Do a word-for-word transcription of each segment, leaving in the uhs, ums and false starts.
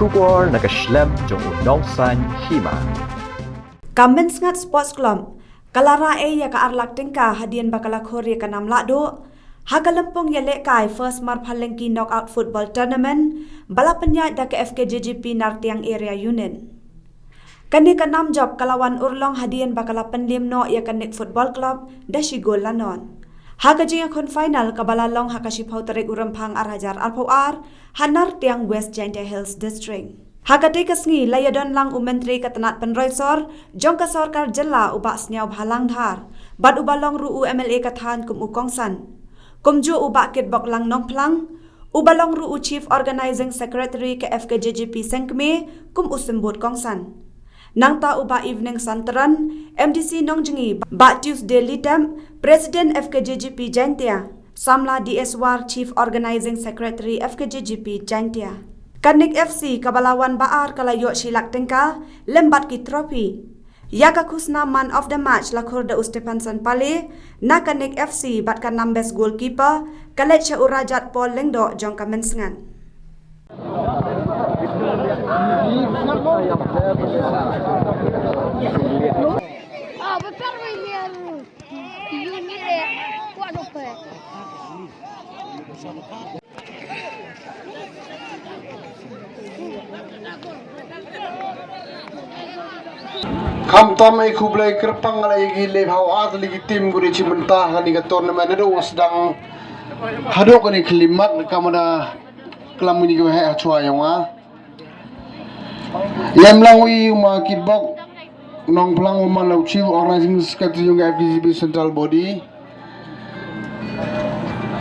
Khubor na ka shlem jong u Nongsaiñ Hima. Ka Mynsngat Sports Club ka la rah ei ïa ka ar lak tyngka hadien ba ka la khur ïa ka nam lahduh ha ka lympung ïalehkai First Marphalyngki Knockout Football Tournament ba la pynïaid da ka F K J G P Nartiang Area Unit. Kane ka nam jop ka la wan urlong hadien ba ka la pynliem noh ïa ka Nick Football Club da shi gol la nod ha ka jingïakhun final kaba la long ha ka shiphew tarik u Rymphang ar hajar arphew ar ha Nartiang, West Jaintia Hills District. Ha katei ka sngi la ïadon lang u Myntri ka tnat pynroi sor jong ka sorkar jylla u Bah Sniawbhalang Dhar bad uba long ruh u M L A ka thaiñ kum u kongsan, kumjuh u Bah Kitboklang Nongphlang uba long ruh u Chief Organising Secretary ka F K J G P Sengkmie kum u symbud kongsan. Nangta u Bah Eveningson Tyrren, M D C Nongjngi, Bah Tuesday Litep, President F K J G P Jaintia, Samla D S War, Chief Organising Secretary F K J G P Jaintia. Ka Nick F C kaba la wan ba ar ka la ïoh shi lak tyngka lem bad ki trophy. Ïa ka khusnam Man of the Match la khur da u Stephenson Pale na ka Nick F C bad ka nam best goalkeeper ka leit sha u Rajat Paul Lyngdoh jong ka Mynsngat. Khamtam ai khublei kyrpang ïa ki le phew ar tylli ki team kiba dei shim bynta ha kane ka tournament haduh ba sdang haduh kane ka khyllipmat ka mut ba klam kine kiba heh ha shuwa ïa nga. Ïa em lang u i u ma Kitbok Nongphlang u man la u Chief Organising Secretary jong ka F K J G P Central Body.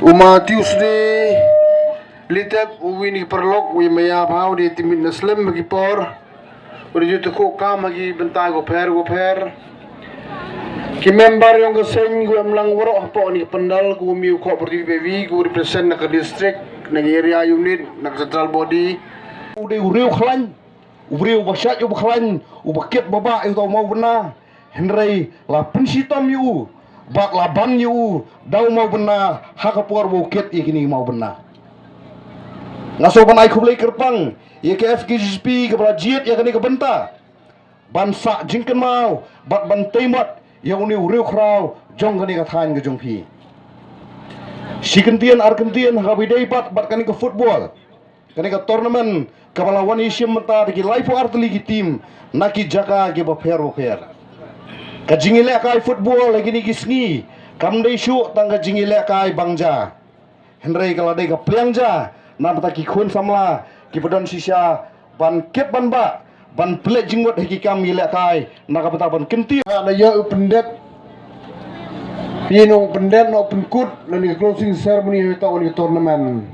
U ma Tuesday Litep u win ki paralok u i maya pha u dei timit na slem ha ki por. U dei ju tukhu kam ha ki bynta ko pher ko pher. Ki member jong ka seng ko em lang waroh hapoh ni pandal ko mi u khop berdi bewi ko represent na ka district na ka area unit na ka central body. U dei u riew khlaiñ, u briew ba shait u ba khlaiñ, u ba kit ba ba u tau mau bynna. Hynrei la pynshitom ïa u bad la ban ïa u da u mau bynna ha ka por ba u kit ïa kine mau bynna. Nga sngewbha ban ai khublei kyrpang ïa ka F K J G P kaba la jied ïa kane ka bynta ban sah jingkynmaw bad ban tei mot ïa une u riew khraw jong kane ka thaiñ ka jong phi. Shi kyntien ar kyntien ha kaba ïadei bad bad kane ka football. Kane ka tournament kaba la wan ïashim bynta da ki laiphew ar tylli ki team na ki jaka kiba pher ba pher. Ka jingïalehkai football ha kine ki sngi kam dei shuh tang ka jingïalehkai bang ja. Hynrei ka la dei ka pliang ja na bynta ki khun samla kiba don shisha ban kit ban bah ban pynleit jingmut ha ki kam ïalehkai na ka bynta ban kyntiew. Nga da ïa u pyndet, phi nong pyndet nong pynkut na ni closing ceremony ha ta ni tournament.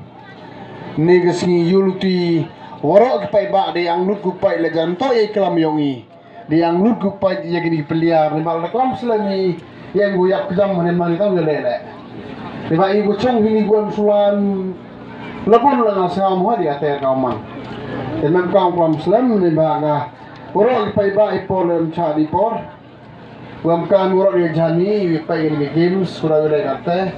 Ni ka sngi ïulu ti waroh ki paidbah da ïa ang lut ku paid la jan to ïa klam yong i. Da ïa ang lut ku paid ïa kini pynliar ni mal da klam slem i ïa ngu yak kjam ne mani tang le le. Ni ba i ku chong hini ku am sulan la bun la nga sa mo di ate ka man. Te mem ka klam slem ni ba nga waroh ki paidbah i por lem cha di por. Wam kan wurok ïa jani wi pai ïa games kura wi lai kate.